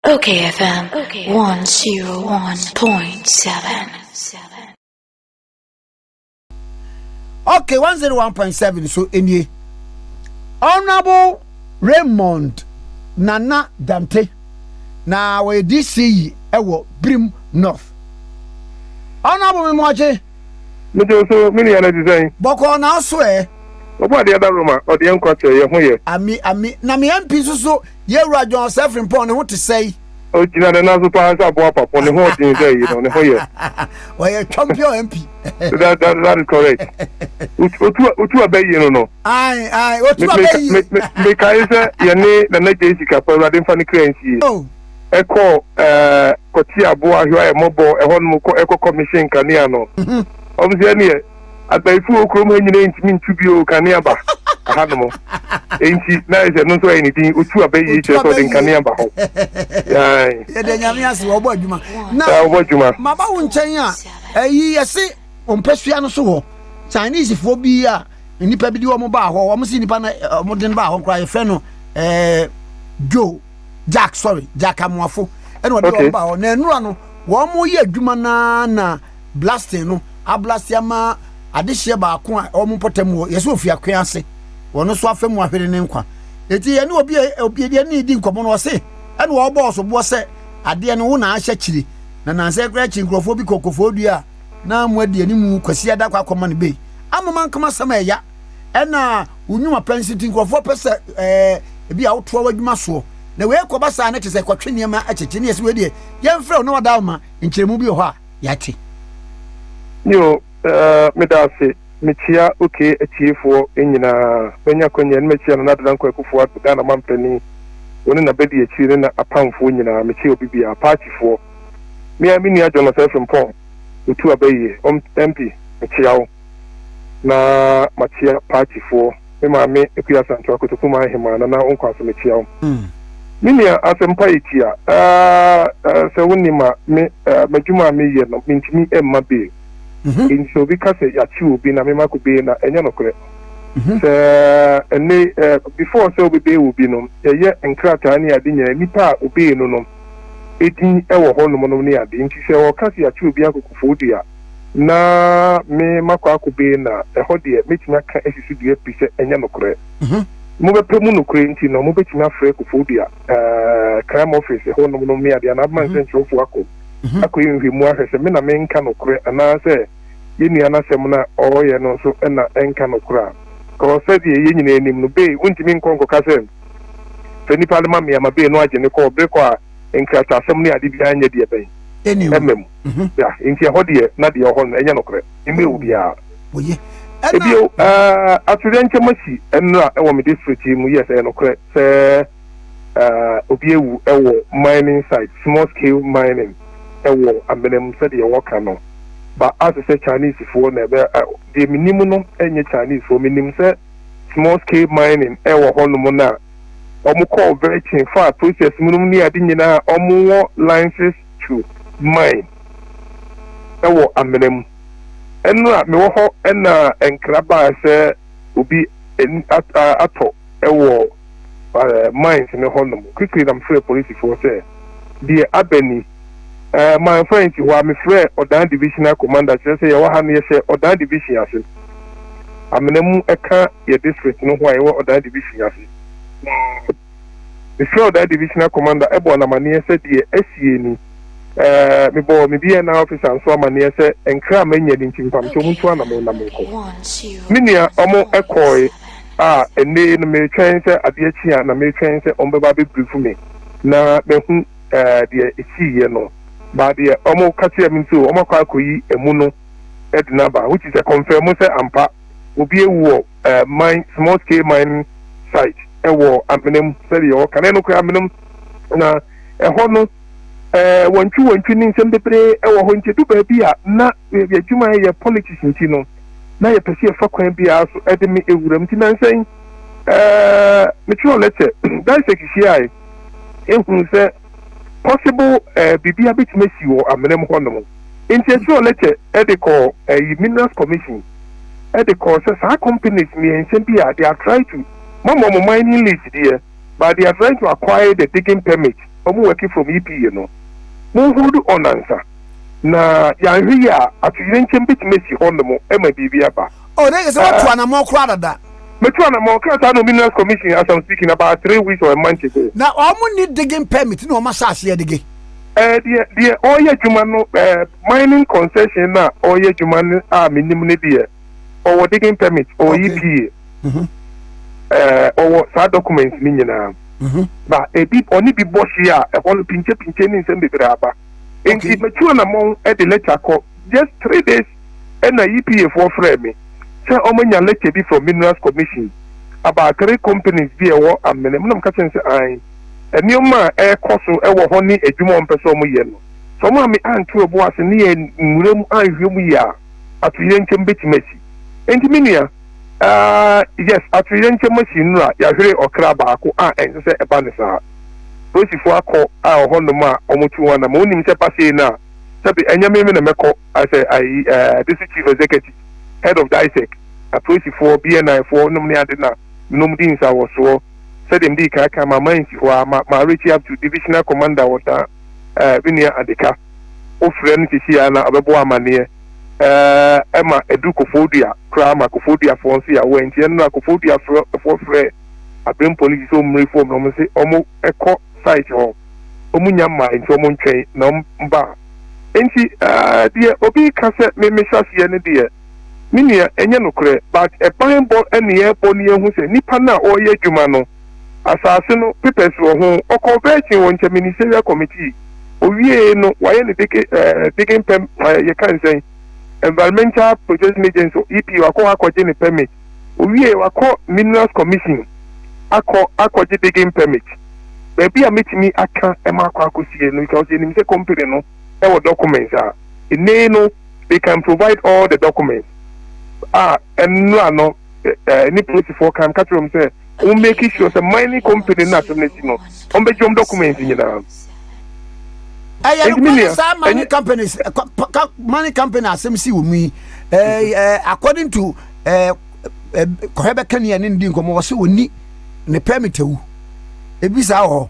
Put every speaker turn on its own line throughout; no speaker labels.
Okay FM 101.7.
Okay, 101.7 so nie. Honorable Raymond Nana Dante na wɔyɛ DCE ɛwɔ Birim North. Honorable, Memoakye.
Mede so, me nua no te sɛn?
Bɔkɔɔ na aso ɛ.
Ɔbɔ adeɛ da Roma ɔde yɛn nkwa kyerɛ yɛn ho yɛ.
Ami ami na me MP nso so, yɛwura John Sefrimpɔn ne ho te sɛi?
Ɔgyina ne nan so paa sɛ aboa papo, ne ho ɔden sɛ yi no ne ho yɛ.
Ɔyɛ champion MP.
That is correct. Otu abɛyie no.
Ayi ayi, otu abɛyie.
Mekae sɛ yɛne Nana Gye Sika pa, Awurade mfa ne kra nsie, ɛkɔ kɔte aboa ahwɛ ayɛ mmɔbɔ ɛhɔ nom kɔ ɛkɔ commission kanea no. Ɔmo sɛ ɛneɛ abayifo wɔ kurom ha nyinaa ntumi ntu bio kanea ba hanom, enti na ayɛ sɛ no nso ayɛ ne din otu abɛyie, kyerɛ sɛ ɔde nkanea ba hɔ.
Yɛde Nyame ase, wɔbɔ adwuma na
Wɔbɔ adwuma.
Maba wo nkyɛn a, ɛyi yɛse ɔmpɛsua no so hɔ, Chinesefoɔ bi a nnipa bi de wɔn baa hɔ, wɔn si nnipa no wɔn de no baa hɔ koraa, yɛfrɛ no Joe Jack, sorry, Jack Amoafo, ɛna ɔde wɔn baa hɔ na nnura no wɔn yɛ adwuma naa na blasting no ablast ama adehyeɛ baako a wɔn mpɔtam wɔ, yɛsɛ ofi akoa ase, wɔn nso afa mu ahwere ne nkwa. Eti yɛne obi yɛne ne di nkɔmɔ no, ɔse ɛna wɔbɔ ɔsoboɔ sɛ adeɛ no wo na ahyɛ kyiri na nansa kura akyi nkurɔfoɔ bi kɔ kɔfoɔ dua a na mo adi anim Kwasi ada kɔ akɔma no bei amoma nkama sɛm a ɛya ɛna wonwuma pɛnsi nti nkurɔfoɔ pɛ sɛ ebi a wotoa w'adwuma soɔ na wei kɔba saa ne kyɛ sɛ kɔtwe nneɛma akyekye ne yɛsɛ wei deɛ yɛmfrɛ wo na wada wo ma nkyerɛmu bi wɔ hɔ a yɛate.
Yo, meda ase. Mekyia Okay atiefoɔ nyinaa. Manya kwanya ne mekyia Nana Addo Dankwa Akufo Addo, Ghana mampanin, wɔne n'abadi akyiri ne n'apamfoɔ nyinaa. Mekyia obi biara, paatifoɔ. Me a me nua John Osei Frimpong, Otu Abayie, MP, mekyia wo. Na makyia paatifoɔ. Me maame Akua Asantewaa Kotoku Ahemaa, Nana wo nkwa so, mekyia wo. Me nua, asɛmpa yɛ tia. Sɛ wonim a, me m'adwuma a meyɛ no, mentumi mma bail. Nti sɛ obi ka sɛ yɛakye obi na mema kɔ bail na ɛnyɛ nokorɛ. Sɛ ɛnɛ before sɛ wobɛbail obi no, yɛyɛ nkrataa ne ade nyinaa, nipa a obɛɛ no edin wɔ hɔnom nom ne ade. Nti sɛ wɔka sɛ yɛakye obi akɔ Koforidua na me makɔ akɔ bail na ɛhɔ deɛ, mɛtumi aka asi so dua pi sɛ ɛnyɛ nokorɛ. Mobɛpɛ mu nokorɛ nti no, mobɛtumi afrɛ Koforidua crime office hɔnom nom ne adeɛ anaa abɛma nsɛnkyerɛwfoɔ akɔ akɔyɛ nhwɛmu ahwɛ sɛ me na menka nokorɛ anaasɛ yɛn nua no asɛm no a ɔreyɛ no nso na ɛnka nokorɛ a kɔɔ sɛdeɛ yɛn nyinaa anim no bee wontumi nkɔ nkɔka sɛ sɛ nipa no ma me ama bee no agye ne kɔɔ bere kɔ a nkrataasɛm ne ade biara nyɛ deɛ bɛn ɛma mu ya. Nti ɛhɔ deɛ na deɛ ɔhɔ no ɛnyɛ nokorɛ mmɛ wo biara. Ebio, atoyerɛnkyɛm nkyɛm asi nnura ɛwɔ me district yi mu. Yes, ɛyɛ nokorɛ sɛ obi ewu ɛwɔ mining site, small scale mining ɛwɔ Amenam sɛdeɛ wɔka no ba ase sɛ Chinese foɔ na ɛbɛ deɛ menim no ɛnyɛ Chinese foɔ. Menim sɛ small scale mining ɛwɔ hɔnom na wɔn kɔɔ vetting fa process mu nom ne ade nyinaa, wɔn wɔ licenses to mine ɛwɔ Amenam. Ɛno a mewɔ hɔ ɛna nkra baa sɛ obi atɔ ɛwɔ mines ne hɔnom. Quickly na mefrɛ polisifoɔ sɛ deɛ aba ni. Manfa nsi hɔ a, mefrɛ Ɔdan divisional commander, kyerɛ sɛ yɛwɔ ha no, yɛhyɛ Ɔdan division ase. Amena mu ɛka yɛ district no ho a yɛwɔ Ɔdan division ase. Na mefrɛ Ɔdan divisional commander ɛbɔ n'amanneɛ sɛ deɛ asie ni. Mebɔ me BNI officer nso amanneɛ sɛ nkra a manya ni, nti mpamkyɛ ɔmo ntu anamo na menkɔ. Me nua, ɔmo ɛkɔe a ɛnɛ no meretwɛn sɛ adeɛ kye a na meretwɛn sɛ ɔmo bɛba abɛbrief me na mahu deɛ ɛsiiɛ no ba. Deɛ ɔmo ka kyerɛ me nso, ɔmo akɔ akɔyi emu no ɛde n'aba, which is a confirm sɛ ampa obi ewu wɔ mine, small scale mining site ɛwɔ Amenam sɛdeɛ ɔka no. Ɛno koraa Amenam na ɛhɔ no wɔntwi wɔntwi ne nsɛm bebree ɛwɔ hɔ. Nti edu baabi a na adwuma yɛ politics nti no na yɛpɛ sɛ yɛfa kwan biara so ɛde me ewura mu. Nti nansɛn metwerɛ letter DISEC hyiae ehu sɛ possible biribi abɛtumi asi wɔ Amenam hɔnom. Nti ɛtwerɛ letter ɛde kɔ ɛyi Minerals Commission, ɛde kɔ sɛ saa companies mmiɛnsa bi a they are trying to mama ɔmo mining lease deɛ, but they are trying to acquire the digging permit. ɔmo working from EPA no, mo hold on ansa na yɛanhwɛ yi a, atoyerɛnkyɛm bɛtumi asi hɔ nom ma biribi aba.
Oh, na yɛ sɛ watu anammɔn koraa dada.
Metu anammɔn krataa no Minerals Commission as I'm speaking, about 3 weeks or a month ago.
Na wɔn ni digging permit na wɔn ahyɛ aseɛ dig?
Deɛ ɔreyɛ adwuma no, mining concession na ɔreyɛ adwuma no a menim no deɛ, ɔwɔ digging permit, ɔwɔ EPA, ɔwɔ saa documents ne nyinaa. Ba ebi ɔne bi bɔ hye a, ɛhɔ no pinkyɛ pinkyɛ ne nsɛm bebree aba. Nti metu anammɔn de letter kɔ just 3 days, ɛna EPA foɔ frɛ me sɛ ɔmo letter bi from Minerals Commission about three companies bi a ɛwɔ Amena mu, na mo ka kyerɛ sɛ ae, nneɛma a ɛrekɔ so ɛwɔ hɔ ne adwuma a ɔmpɛ sɛ ɔmo yɛ no, sɛ ɔmo ame anto ɛbo ase ne yɛ nwura mu anhwɛ mu yie a, atoyerɛnkyɛm bɛtumi asi. Nti me nua, yes, atoyerɛnkyɛm asi nnura, yɛahwere ɔkra baako a ɛnsɛ sɛ ɛba ne saa. Polisifoɔ akɔ a ɔhɔnom a ɔmo tu wɔn anam onim sɛ pasee no a, sɛbi, ɛnyɛ mímí na mɛkɔ asɛ ayi district chief executive, head of DISEC, apolisifoɔ, BNI foɔ nom ne ade na nom di nsa wɔ soɔ. Sɛdeɛ mede kan ka ma man si hɔ a, ma reach up to divisional commander wɔ saa, me nua Adeka, wofrɛ no sisi a na ɔbɛbɔ amanneɛ. Ɛma ɛdu Koforidua koraa ma Koforiduafoɔ nso yɛ awɔ. Nti ɛno na Koforiduafoɔ frɛ Abirem Police sɛ ɔmmere fam na ɔmo se ɔmo ɛkɔ site hɔ, ɔmo nya mmaa, nti ɔmo ntwɛn na ɔmo ba. Nti deɛ obi ka sɛ me mehyɛ aseɛ no deɛ, me nua, ɛnyɛ nokorɛ, but ɛban bɔ ɛne yɛbɔ ne yɛhu sɛ nipa no a ɔreyɛ adwuma no, asase no papers wɔ ho, ɔkɔ vetting wɔ interministerial committee, owie no wayɛ ne digging perm, yɛka nsɛn Environmental Protection Agency, EPA, wakɔ hɔ akɔgye ne permit, owie wakɔ Minerals Commission akɔ akɔgye digging permit. Baabi a metumi aka ɛma akɔ akɔsie no, because yɛnim sɛ company no ɛwɔ documents a ene no, they can provide all the documents a ɛnura no. Ne polisifoɔ kan ka kyerɛ wɔn sɛ wɔn make sure sɛ mining company no asɛm n'akyi no, wɔn bɛgye wɔn documents nyinaa.
Ɛyɛ no kwan saa mining companies, mining company asɛm si wɔ mu yi, ɛɛ ɛɛ according to ɛɛ kɔhɛ bɛka ni ɛne ndi nkɔmɔ, wɔsɛ wɔni ne permit awu, ebi saa wɔ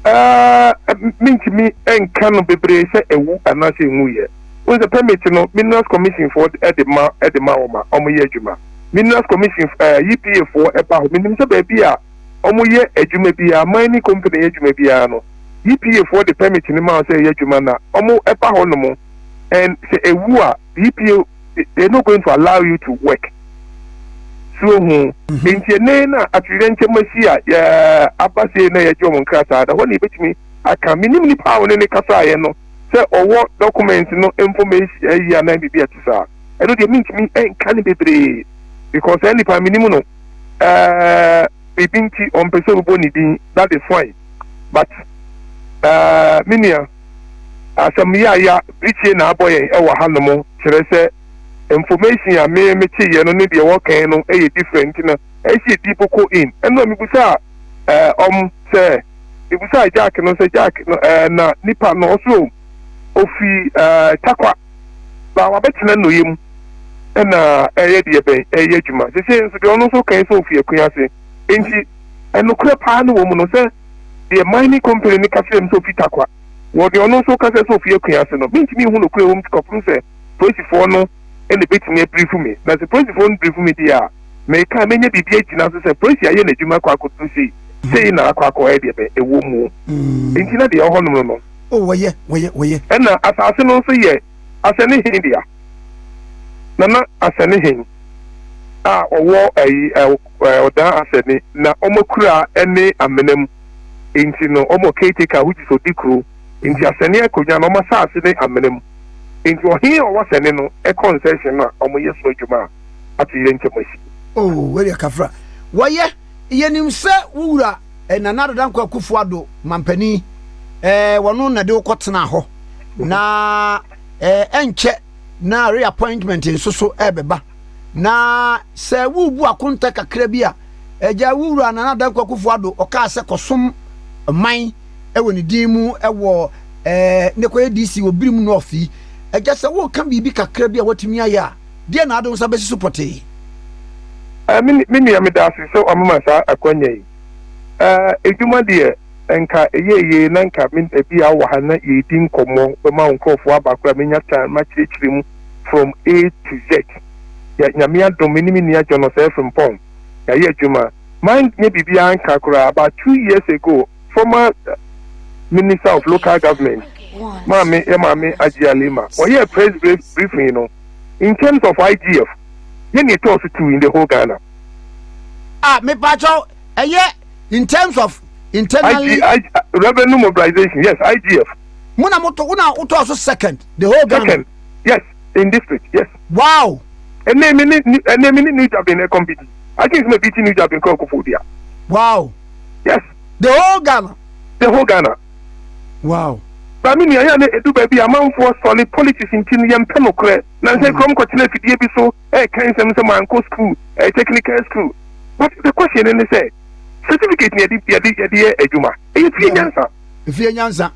hɔ.
Mintimi nka no bebree sɛ ewu anaasɛ enwu yɛ. Wɔn sɛ permit no, Minerals Commission foɔ ɛde ma wɔn a wɔn yɛ adwuma. Minerals Commission, EPA foɔ ɛba hɔ. Minim sɛ baabi a wɔn yɛ adwuma biara, mining company yɛ adwuma biara no, EPA foɔ de permit no ma sɛ ɛyɛ adwuma na wɔn ɛba hɔ nom, and sɛ ewu a, EPA, they are not going to allow you to work. So ohun nti ɛnɛ na atoyerɛnkyɛm asi a yɛ aba sei na yɛgye wɔn nkrataa da hɔ na yɛbɛtumi aka. Minim nipa a wɔne ne kasaeɛ no sɛ ɔwɔ document no information ayi anaa biribi a ɛte saa. Ɛno deɛ, mintumi nka ne bebree because saa nipa minim no, biribi nti ɔmpɛ sɛ ɔbɛbɔ ne din. That is fine, but me nua, asɛm yɛ a ya birikyie na abɔ yɛn ɛwɔ hanom, kyerɛ sɛ information a me me kyeeɛ no ne deɛ wɔkan no ɛyɛ different na ɛsi edi boko in. Ɛno a mebusa ɔm sɛ mebusa Jack no sɛ Jack no, na nipa no ɔso ofi Takwa ba wabɛtena nnɔyɛ mu ɛna ɛyɛ deɛ bɛn ɛyɛ adwuma sese nso deɛ, ɔno nso kan sɛ ofi akua ase. Nti ɛnokorɛ paa no wɔ mu no sɛ deɛ mining company ne kasa mu sɛ ofi Takwa, wɔ deɛ ɔno nso kasa sɛ ofi akua ase no, mintumi nhu nokorɛ wɔ mu kɔpem sɛ polisifoɔ no ɛna ebetumi abrief mi. Na sɛ polisifoɔ no brief mi deɛ a, mɛka mɛnya biribi agyina so sɛ polisi ayɛ n'adwuma akɔ akɔduru sei sei na akɔ akɔ ɛyɛ deɛ bɛn ɛwɔ mu. Nti na deɛ ɛwɔ hɔnom no.
O, wɔyɛ.
Ɛna asase no nso yɛ asɛne hen dea. Nana asɛne hen a ɔwɔ ɛyi ɛ ɔdan asɛne na ɔmo kura ɛne amena mu, nti no ɔmo caretaker, which is odi kuro, nti asɛne akonnwa no, ɔmo asase ne amena mu, nti ɔhen a ɔwɔ asɛne no concession no a ɔmo yɛ so adwuma a ato yɛ nkyɛn asi.
Oh, wei deɛ kafra wɔyɛ. Yɛnim sɛ wo wura Nana Addo Dankwa Akufo Addo mampanin, wɔno na de wokɔtena hɔ na ɛnkyɛ na reappointment nso so ɛbɛba. Na sɛ wobu akonta kakra bi a, agya wo wura Nana Dankwa Akufo Addo ɔkaa sɛ kɔsom man ɛwɔ ne din mu ɛwɔ ne kɔyɛ DC wɔ Birim North yi, agya, sɛ woka biribi kakra bi a watumi ayɛ a, deɛ na ade wo nsa bɛsi so pɔtee?
Me nua, meda ase sɛ wamama saa akwanya yi. Edwuma deɛ, Nka ɛyɛɛ yie na nka me ebi a wowɔ ha na yɛredi nkɔmmɔ bɛma wo nkurɔfoɔ aba koraa menya time makyerɛkyerɛ mu from A to Z. Yɛ Nyame adom me ne me nua John Osei Frimpong yɛayɛ adwuma. Manyɛ biribiara nka koraa about 2 years ago, former Minister of Local Government, maame yɛ maame Hajia Alima, wɔyɛɛ press briefing no, in terms of IGF, yɛne ɛtɔɔ so two in the whole Ghana.
Ah, mepakyɛw, ɛyɛ in terms of internally
IG, IG, revenue mobilization, yes, IGF.
Mo na moto wo na wotɔɔ so second, the whole Ghana?
Second, yes, in district, yes. Ɛnɛ mi ne New Juaben ɛ compete. I think sɛ beat New Juaben kɔ Koforidua. Yes.
The whole Ghana?
The whole Ghana. Ba mi nua, yɛ ne edu baabi amanfoɔ sɔle politics nti no yɛn mpɛ no korɛ na nsɛ kurom kɔtena afidie bi so ɛɛka nsɛm sɛ mankɔ school, ɛɛ technical school. But the question ne sɛ certificate ni yɛde yɛ adwuma, ɛyɛ fie nyansa.
Efie nyansa.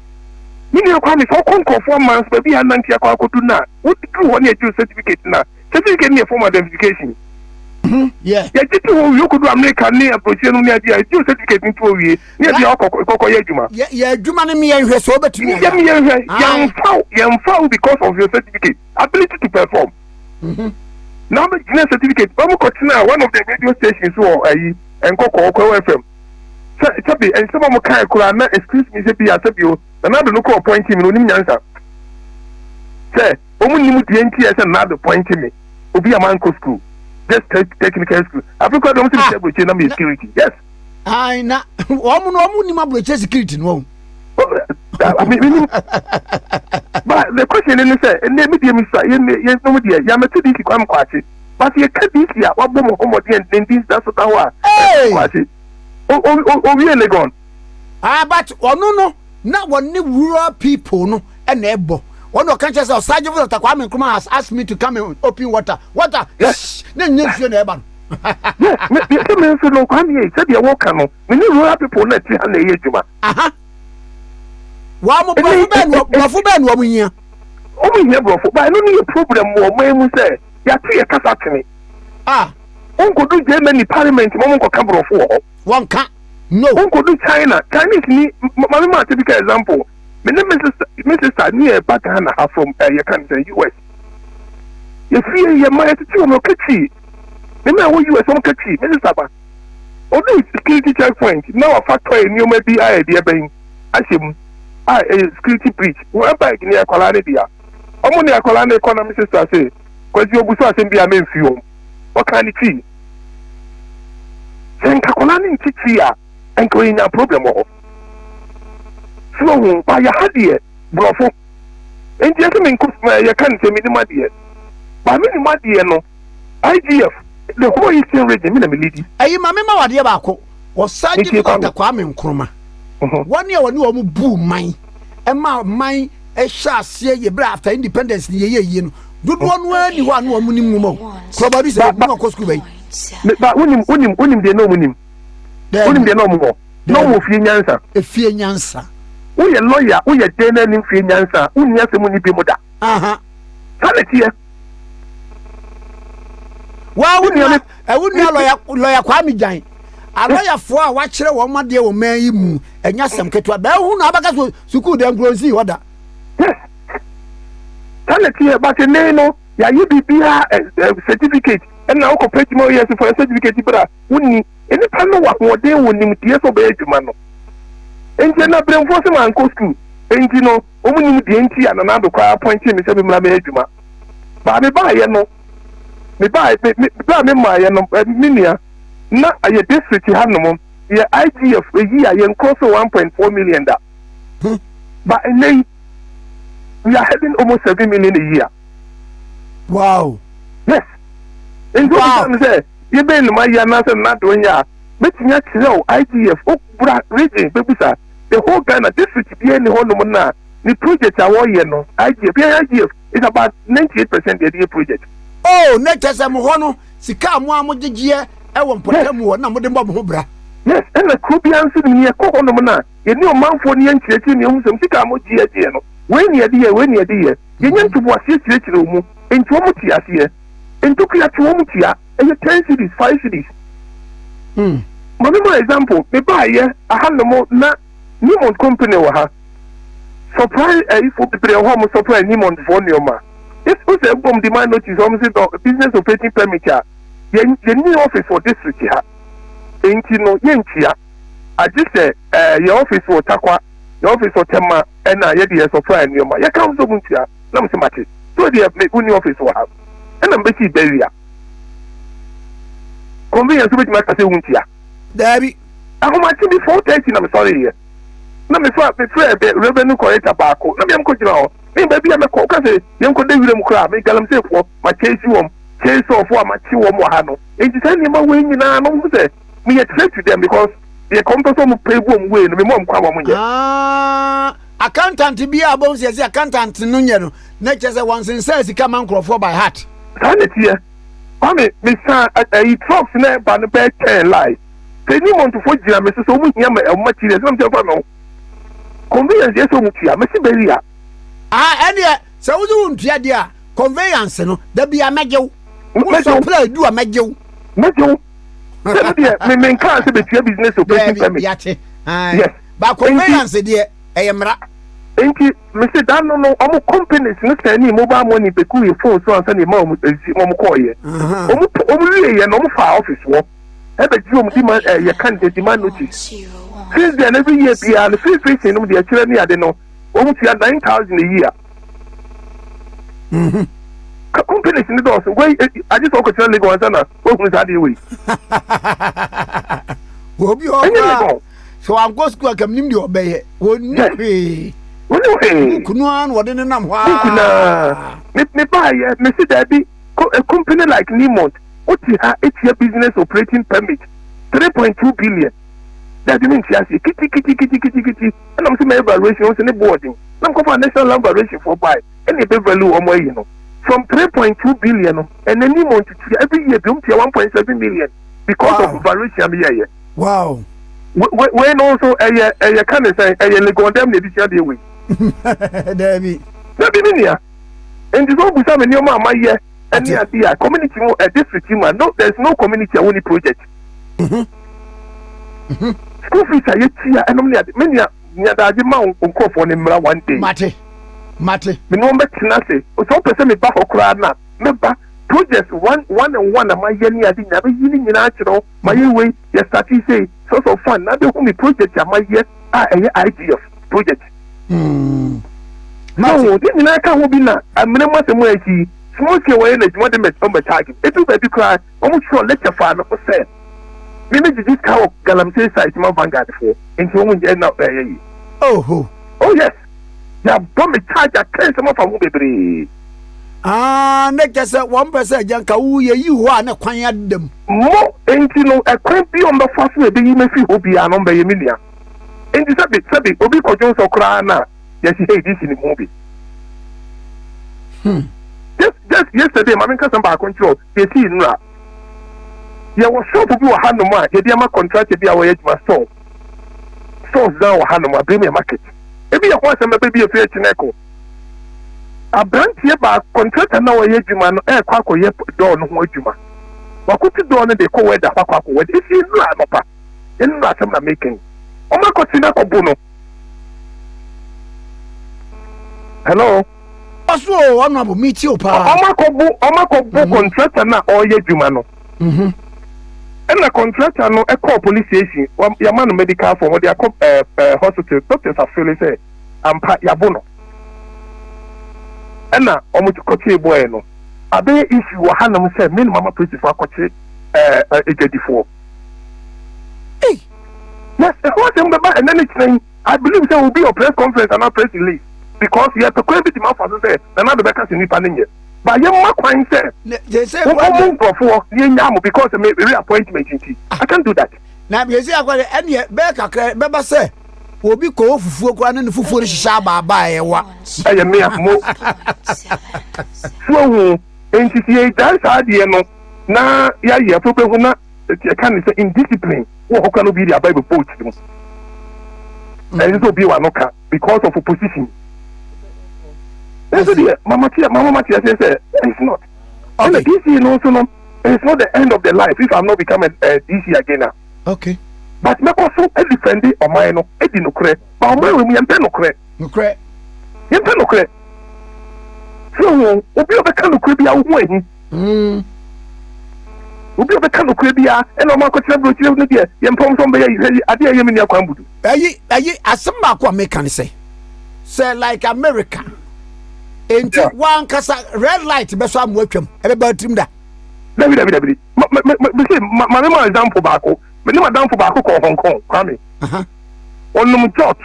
Me nua Kwame, sɛ ɔkɔ nkurɔfoɔ man so baabi a nante akɔ akɔdu no a, woduru hɔ ne agye wo certificate no a, certificate no yɛ form identification. Yɛgye to hɔ wie, wokɔdu America ne aburokyire no ne adeɛ a, yɛgye wo certificate no to hɔ wie ne yɛde akɔ kɔkɔ yɛ adwuma.
Yɛ adwuma no mi yɛnhwɛ sɛ wobɛtumi
ayɛ. Yɛm yɛnhwɛ. Yɛmfa wo, yɛmfa wo because of your certificate, ability to perform. Na wobɛgyina certificate ba mu kɔtena one of the radio stations wɔ ayi Nkɔkɔɔ Kwawu FM sɛ sɛbi nsɛm a mo kae koraa na excuse me sɛ bi a sɛbi o, Nana Addo no kɔ appoint me no, onim nyansa sɛ wɔn nim deɛ nti yɛ sɛ Nana Addo appoint me, obi a mankɔ school, just technical school. Afei koraa deɛ wɔn sɛ mi sɛ aburokyire na mi yɛ security, yes.
Ayi na wɔn no wɔn nim aburokyire security no wɔn.
Menim, but the question ne sɛ ɛnɛ mi deɛ mi sa yɛ yɛ nom deɛ yamɛte DC Kwame Kwakye, but yɛka DC a wabɔ mo homɔden ne ndi da so da hɔ a Kwakye owie Legon.
Ah, but ɔno no na wɔne rural people no ɛna ɛbɔ wɔn na ɔka kyerɛ sɛ Ɔsagyefo Dr Kwame Nkrumah has asked me to come and open water ne nye nsuo na ɛba no.
Yes, me sɛ me nso no, Kwame yi, sɛdeɛ wɔka no, me ne rural people na ɛte ha na ɛyɛ adwuma.
Aha wɔn mo borɔfo bɛɛ no, borɔfo bɛɛ no wɔn hia.
Wɔn hia borɔfo ba, ɛno ne yɛ problem wɔ ɔman mu sɛ yɛato yɛ kasa twene. Wɔnkɔdu Germany parliament ma wɔnkɔka borɔfo wɔ hɔ.
Wɔnka no.
Wɔnkɔdu China, Chinese ni maame ma typical example, me ne me sister ne yɛ ba Ghana ha from yɛka ne sɛ US, yɛfie yɛ ma yɛtete wɔn ɔka Twi. Me ma ɛwɔ US, wɔn ka Twi. Me sister ba odu security checkpoint na wafa toy nneɛma bi a yɛde ɛbɛn ahyɛ mu a ɛyɛ security breach. Wɔn bag ne akwadaa ne dea, wɔn ne akwadaa ne kɔ na me sister se Kwasi obusu asɛm bi a memfi wɔn ɔka ne Twi sɛ nka akwadaa ne nti Twi a nka ɔyɛ problem wɔ hɔ so ohun ba yɛ ha deɛ borɔfo nti ɛsɛ mi nko yɛka ne sɛ mi nim adeɛ ba, mi nim adeɛ no, IGF, the whole Eastern Region, mi na mi lead.
Ɛyi maame ma wadeɛ baako, Ɔsagyefo Dr Kwame Nkrumah, wɔne a wɔne wɔn bu man ɛma man ɛhyɛ aseɛ yɛ berɛ after independence ni yɛyɛ yie no, dodoɔ no ara ni hɔ a ne wɔn nim nwoma o kurɔba bi sɛ wɔn akɔ sukuu bɛyi.
Ba wonim deɛ na wɔn nim, wonim deɛ na wɔn wɔ na wɔn wɔ fie nyansa.
Efie nyansa.
Woyɛ lawyer, woyɛ den na anim fie nyansa, wonni asɛm ni bi mu da. Saa na teɛ.
Wa wo nua, ɛwo nua lawyer Kwame Gyan, alɔyafoɔ a wakyerɛ wɔn adeɛ wɔ man yi mu, ɛnyɛ asɛm ketewa bɛɛ hu na abɛka so sukuu dɛm kuro nsi hɔ da.
Yes, saa na teɛ, but ne no yɛayɛ biribiara certificate ɛna wokɔpɛ adwuma oyɛ so fɔ certificate bra, wonni nipa no wɔ ahoɔden wɔ nimdeɛ sɛ ɔbɛyɛ adwuma no. Nti ɛna berɛmfoɔ sɛ mankɔ school nti no, wɔn nim deɛ nti a Nana Addo koraa appoint me sɛ memmra mɛyɛ adwuma. Baa me baayɛ no, me baa me me baa me maayɛ no, me nua, na ɛyɛ district ha nom yɛ IGF eyi a yɛn cross 1.4 million da, ba ɛnɛ yi we are having almost 7 million a year. Yes, nti o bisa mi sɛ yɛbɛn no ma yɛ anaasɛ Nana Addo nyɛ a, mɛtumi akyerɛ o. IGF o bra region bɛbusa the whole Ghana, district bi ni hɔnom na ne project a wɔyɛ no, IGF yɛn IGF is about 98% yɛde yɛ project.
Oh, ne kyɛ sɛ mo hɔ no sika a mo a mo gyegyeɛ ɛwɔ mpɔtam hɔ na mo de mbɔ mo ho bra.
Yes, ɛna kuro biara nso nim yɛkɔ hɔnom na yɛne ɔmanfoɔ no yɛnkyerɛkyerɛ ne ɛhu sɛm sika a mo gye agyeɛ no, wei ne yɛde yɛ, wei ne yɛde yɛ. Yɛnyɛ ntoboaseɛ kyerɛkyerɛ wɔ mu nti wɔn te aseɛ. Ntokua te wɔn tua ɛyɛ 10 cedis, 5 cedis. Maame ma example, me baayɛ ahanom na Newmont company wɔ ha. Supply ayifo bebree wɔ hɔ a wɔn supply Newmont foɔ nneɛma. If wosɛ ɛbom demand notice wɔn se dɔ business operating permit a yɛn yɛnni office wɔ district ha. Enti no yɛntua. Agye sɛ ɛɛ yɛ office wɔ Tarkwa, yɛ office wɔ Tema ɛna yɛde yɛ supply nneɛma. Yɛka ho sɛ wɔn ntua. Na mo se mate. So deɛ me wonni office wɔ ha. Ɛna mbɛsi barrier. Convenience wobɛtumi aka sɛ wontua.
Daabi.
Ahomakye bi 4:30 na mesɔreeɛ. Na mefa mefrɛ bɛ revenue collector baako na meam kɔgyina hɔ. Me baabi a mɛkɔ woka sɛ yɛnkɔda wiram koraa me galamseyfoɔ makyɛsi wɔm chainsaw-foɔ a makye wɔm wɔ ha no. Enti saa nneɛma wei nyinaa no wohu sɛ meyɛ threat to them because deɛ kɔm pɛ sɛ wɔn pɛ gu wɔn wei no mema wɔn kwan wɔn nyɛ.
Ah, accountant bi a bɔn sɛ yɛsɛ accountant no nyɛ no na kyerɛ sɛ wɔn sensɛn sika ma nkurɔfoɔ by heart.
Saa na ɛteɛ. Kwame, mesan ɛyi trucks na ɛba no bɛyɛ 10 line. Sɛ Newmontfoɔ gyina me so sɛ wɔn hia me wɔn materials na mesɛ fa me ho. Conveyance yɛ sɛ wɔn tua, mesi bɛyi a.
Ah, ɛneɛ sɛ wode wo ntua deɛ a, conveyance no, da bia mɛgye wo. Wo supply du a mɛgye wo.
Mɛgye wo. Sɛ no deɛ, me menkaa sɛ bɛtua business operation permit.
Yate. Yes. Ba conveyance deɛ, ɛyɛ mmara.
Nti, mese da no no, wɔn companies no sɛnee mobile money bɛguu yɛ phone so ansa na yɛma wɔn ezi, wɔn kɔɔyɛ. Wɔn wɔn wieeɛ no, wɔn faa office hɔ ɛbɛgye wɔn demand ɛɛ yɛka no sɛ demand notice. Since then, every year biara no, free station nom deɛ ɛkyerɛ ne ade no, wɔn tua 9,000 a year. Companies no dɔɔso, wei agye sɛ ɔkɔtena Legon ansa na wahunu saa adeɛ wei.
Obi hɔ koraa. Sɛ wankɔ sukuu a kam nim deɛ ɔbɛyɛ. Wɔnnim hwee.
Wɔnnim hwee.
Book no ara na wɔde nenam hɔ ara.
Book no ara. Me me baayɛ me se daabi a company like Newmont wote ha etua business operating permit 3.2 billion. Daabi me nte aseɛ kiti kiti kiti kiti kiti ɛna mo se mɛ evaluation wɔn se ne boɔ den na mo kɔfa national land valuation foɔ bae ɛna ebe value wɔn ayi no from 3.2 billion no ɛna Newmont tua every year bi wɔn tua 1.7 million because wow. of valuation a mi yɛ yɛ.
Wow.
Wei no nso ɛyɛ ɛyɛ ka ne sɛn ɛyɛ Legon dɛm na ebi sua deɛ wei.
Daabi.
Dabi mi nua. Nti sɛ obusa mi nneɛma a ma yɛ ɛne adeɛ a community mu ɛ district mu a no there is no community a wɔnni project.
Mhm. Mhm.
School fees a yɛtua ɛnom ne ade me nua nea daagye ma wo nkurɔfoɔ no mmra one day.
Mate. Mate.
Me ne wɔn bɛtena ase. Sɛ wopɛ sɛ meba hɔ koraa no a mɛba project one one and one a mayɛ ne ade nyinaa bɛyi ne nyinaa akyerɛ wo. Mayɛ wei, yɛ startee sei, source of fund na abɛhu me project a mayɛ a ɛyɛ IGF project.
Mm.
So, ne nyinaa ka ho bi na amena mu asɛm a asi yi, small scale wɔyɛ no adwuma de mɛ charge. Edu baabi koraa, wɔn twerɛ letter faa no ho sɛ, me me gyegye sika wɔ galamsey site ma Vanguard foɔ, nti wɔn nyɛ na ɛyɛ yi.
Oh,
oh yes. Yɛabɔ me charge aka nsɛm afa ho bebree.
Ah, ne kyɛ sɛ wɔn pɛ sɛ agya nka wo yɛyi hɔ a ne kwan ada mu.
Mo enti no ɛkwan bi a wɔbɛfa so a ɛbɛyi me afiri hɔ biara no wɔbɛyɛ me nua. Enti sɛbe sɛbe obi kɔdwo nsɔ koraa no a yɛsi hey this nim ho bi.
Hmm.
Just just yesterday ma menka sɛm baako nkyerɛ wo deɛ ɛsii nnora. Yɛwɔ shop bi wɔ hanom a yɛde ama contractor bi a wɔyɛ adwuma store. Stores dan wɔ hanom Abremia market. Ebi yɛ ho asɛm bɛbɛ bi efiri akyi na ɛkɔ. Abranteɛ baa contractor na ɔyɛ adwuma no ɛrekɔ akɔyɛ door no ho adwuma. Wakotu door no de kɔ wɛda hɔ akɔ akɔ wɛda. Esi nnura anɔpa. Nnura asɛm na meka yi. Wɔn akɔte no akɔbo no. Hello.
Ɔso o honorable mi ti o paa.
Wɔn akɔbo wɔn akɔbo contractor na ɔreyɛ adwuma no.
Mhm.
Ɛna contractor no kɔɔ police station, yɛama no medical form, wɔde akɔ ɛɛ ɛɛ hospital, doctors afele sɛ ampa yabo no. Ɛna wɔn kɔkyee bɔɛ no. Abɛyɛ issue wɔ hanom sɛ me na mama polisifo akɔkye ɛɛ adwadifoɔ.
Ei!
Yes, ɛho asɛm bɛba ɛnɛ ne kyerɛ yi. I believe sɛ will be your press conference anaa press release because yɛpɛ kwan bi de ma afa so sɛ Nana Addo bɛka sɛ nipa no nyɛ. Ba yɛmma kwan sɛ wɔnkɔmu nkurɔfoɔ na yɛnyaa mo because me reappointment nti. I can't do that.
Na yɛsi akɔ de ɛneɛ bɛyɛ kakra bɛba sɛ obi kɔwɔ fufuo koraa ne ne fufuo no hyehyɛ abaaba a ɛyɛ wa.
Ɛyɛ mea mo. So ahu nti sɛ yɛgyae saa adeɛ no na yɛayɛ afei wobɛhu na yɛka ne sɛ indiscipline wɔ hɔ koraa na obi de aba bɛbɔ tiri mu. Ɛnsɛ sɛ obi wɔ ano ka because of opposition. Nso deɛ mama te mama te aseɛ sɛ it's not. Ɛna DC no nso no it's not the end of the life if I'm not become a, a DC again.
Okay.
But mɛkɔ so defend ɔman no edi nokorɛ. Ba ɔman wei mu yɛmpɛ nokorɛ.
Nokorɛ.
Yɛmpɛ nokorɛ. So ho obi a ɔbɛka nokorɛ biara wo ho ahi. Obi a ɔbɛka nokorɛ biara ɛna ɔma akɔtena burokyire no deɛ yɛmpɛ wɔn sɛ wɔbɛyɛ yi adeɛ a ɛyɛ me nua kwan budu.
Ɛyi ɛyi asɛm baako a meka ne sɛ sɛ like America enti wankasa red light bɛsɔ amoa twam ɛbɛba tirim da.
Dabi dabi dabi ma ma ma ma ma ma ma example baako me ne madamfo baako kɔɔ Hong Kong Kwame. Ɔnom jot.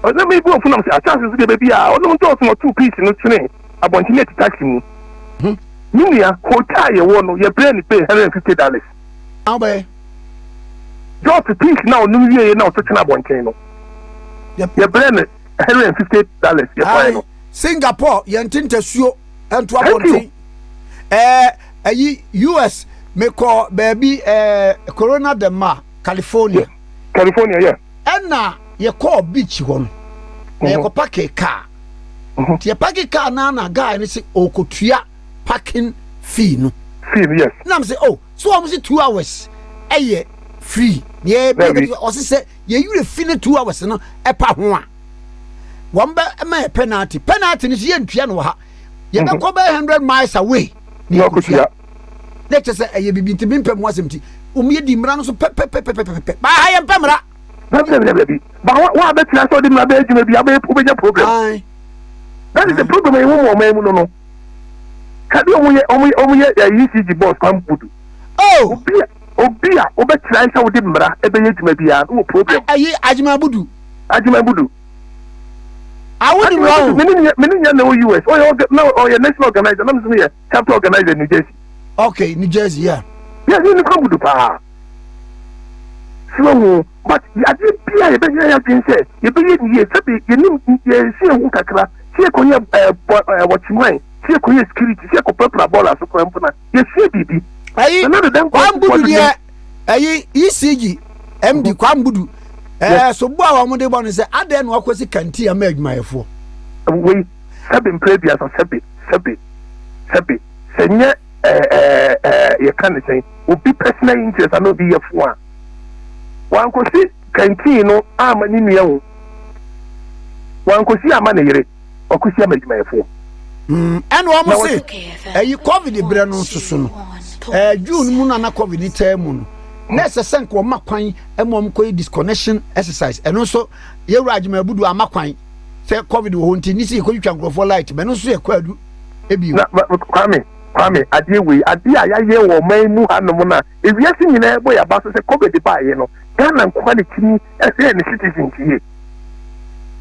Ɔsɛ me bu afu nam sɛ akyase so deɛ baabi a ɔnom jot na ɔtoo piece no kyene abɔnten ne ɛte taxi mu. Me nua, hotel a yɛwɔ no yɛbrɛɛ no pay $150.
Awobɛyɛ.
Jot piece na ɔnom wieɛ na ɔto kyene abɔnten no. Yɛbrɛɛ no $150 yɛkɔɛ no.
Singapore yɛnte ntasuo nto abɔnten. Ɛɛ ɛyi US mekɔ baabi ɛɛ Corona del Mar. California.
California, yeah.
Ɛna yɛkɔɔ beach hɔ no, na mhm. yɛkɔ pake car. Mhm. Nti yɛpake car na na guy no sɛ ɔkɔtua parking fee no.
Fee no, yes.
Na m sɛ oh, so wɔn sɛ 2 hours ɛyɛ free. Na yɛ bi ɔsi sɛ yɛyɛ fi ne 2 hours no ɛpa ho a, wɔn bɛ ɛma yɛ penalty. Penalty no so yɛntua no wɔ ha. Yɛbɛkɔ mhm. bɛyɛ 100 miles away.
Na yɛkɔtua.
Na kyerɛ sɛ ɛyɛ biribi nti mempɛ mu asɛm nti wɔn yɛ di mmara no so pɛpɛpɛpɛpɛpɛ baa ha yɛmpɛ mmara.
Dabi dabi dabi dabi ba wa wa abɛtena sɛ ɔde mmara bɛyɛ adwuma bi abɛyɛ wobɛnya problem. That is the problem a yɛwɔ mu ɔman mu no no. Kadi wɔn yɛ wɔn wɔn yɛ ECG boss kwan budu.
Oh.
Obi a obi a wobɛtena sɛ wode mmara ɛbɛyɛ adwuma biara no wɔ problem.
Ɛyi Agyima Budu.
Agyima Budu.
Awo ni mu.
Mene nya na wɔ US ɔyɛ na ɔyɛ national organizer na mi nso yɛ chapter organizer New Jersey.
Okay, New Jersey, yeah.
Yeah, ne nipa budu paa. So ho, but adeɛ bi a yɛbɛyɛ yɛ adwene sɛ yɛbɛyɛ ne yie sɛbi yɛnim yɛsi ehu kakra sɛ yɛkɔyɛ ɛɛ bɔ ɛɛ wɔkyeman sɛ yɛkɔyɛ security sɛ yɛkɔpɛpra bɔɔla so kora mpo na yɛsua biribi.
Ayi, Kwan Budu deɛ ɛyi ECG MD Kwan Budu ɛɛ sobo a wɔn de bɔ no sɛ adɛn na wakɔsi kantin ama adwumayɛfoɔ.
Wei sɛbi mpere aduasa sɛbi sɛbi sɛbi sɛ nyɛ ɛɛ ɛɛ yɛka ne sɛn obi personal interest ana obi yɛ fo a wankosi canteen no ama ne nua ho, wankosi ama ne yere, wakosi ama adwumayɛfoɔ.
Ɛna wɔn se ɛyi COVID berɛ no nso so no, June mu na na COVID ne taa mu no na ɛsɛ sɛ nka wɔma kwan ma wɔn kɔyɛ disconnection exercise. Ɛno nso yɛwura Agyema Abudu ama kwan sɛ COVID wɔ hɔ nti ne sɛ yɛkɔtwitwa nkurɔfoɔ light bɛno nso yɛ kwaadu ebio.
Na Kwame, Kwame, adeɛ wei, adeɛ a yɛayɛ wɔ ɔman mu hanom no a ewiase nyinaa bɔ yɛaba so sɛ COVID baeɛ no, Ghana nkoa ne tumi ɛhwɛɛ ne citizens yie.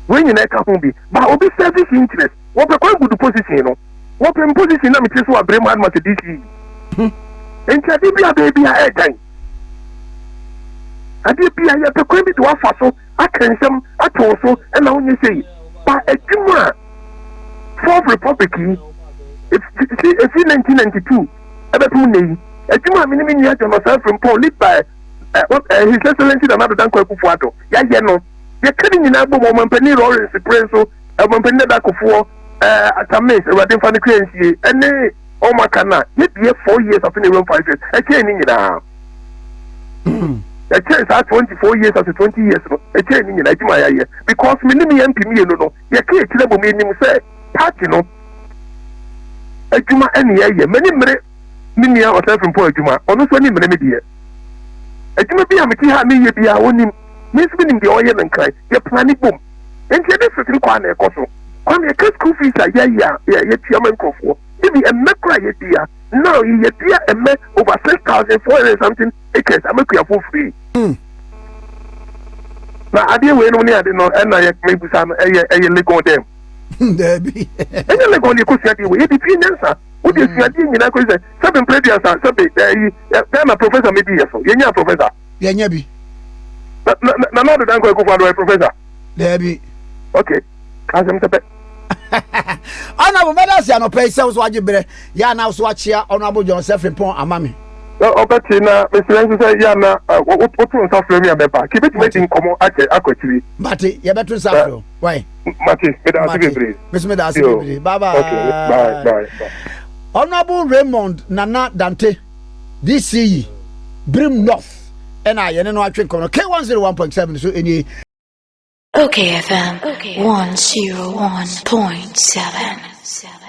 Wei nyinaa ka ho bi. Ba obi selfish interest, wɔpɛ kwan budu position no. Wɔpɛ position na mete so abere mu hanom asɛ DCE. Nti adeɛ bi a baabi a ɛɛdan. Adeɛ bi a yɛpɛ kwan bi de wafa so aka nsɛm ato wo so ɛna wonyɛ sei. Ba adwuma a Fourth Republic yi efi 1992 ɛbɛpem nnɛ yi adwuma a me ne me nua John Osei Frimpong lead by His Excellency Nana Addo Dankwa Akufo-Addo yɛayɛ no, yɛka ne nyinaa bom. Ɔmampanin Lawrence pere nso, ɔmampanin dada Kufuor, Atta Mills, Awurade mfa no kra nsie, ɛne wɔn aka no a yɛdeɛ 4 years afe na ewuram 5 years ɛkyɛn ne nyinaa, ɛkyɛn saa 24 years ase 20 years no, ɛkyɛn ne nyinaa adwuma a yɛayɛ because me ne me MP mmienu no yɛka akyire bom, yɛnim sɛ party no adwuma ɛne yɛyɛ. M'ani mmere me nua Osei Frimpong adwuma, ɔno nso ani mmere me deɛ. Adwuma bi a mete ha a meyɛ bi a ɔnim, me nso menim deɛ ɔyɛ no. Nkran yɛ plane bom nti yɛde sotiri kɔ a na ɛkɔ so. Kwame, yɛka school fees a yɛyɛ a yɛtua ma nkurɔfoɔ ebi ɛmmɛ kora yɛdua now yɛdua ɛmmɛ over 6,400 something acres amakuafoɔ free. Na adeɛ wei nom ne ade no ɛna yɛ mebusa no ɛyɛ Legon dɛm.
Daabi.
Ɛnyɛ Legon de ɛkɔsua adeɛ wei, yɛde fie nyansa wode suadeɛ nyinaa kɔsi sɛ sɛbe mpere aduasa sɛbe ɛyi Ghana professor medi yɛ so yɛnya professor.
Yɛnya bi.
Na Nana Addo Dankwa Akufo-Addo ɔyɛ professor?
Daabi.
Okay, asɛm sɛ pɛ.
Honorable, mɛda ase anɔpɛ yi sɛ wo so wagye berɛ yɛ ana wo so wakyea Honorable John Osei Frimpong ama me.
Ɔbɛte na mesrɛ nso sɛ yɛ ana woto nsa frɛ mi a mɛba ka bɛtumi adi nkɔmmɔ akyɛ akɔ akyiri.
Mate, yɛbɛto nsa frɛ wo. Wai.
Mate, meda ase bebree.
Meso meda ase bebree. Bye bye.
Okay, bye bye bye.
Honorable Raymond Nana Dante, DCE, Birim North, ɛna yɛne no atwe nkɔmmɔ no K101.7 so ɛnie.
Okay FM 101.7.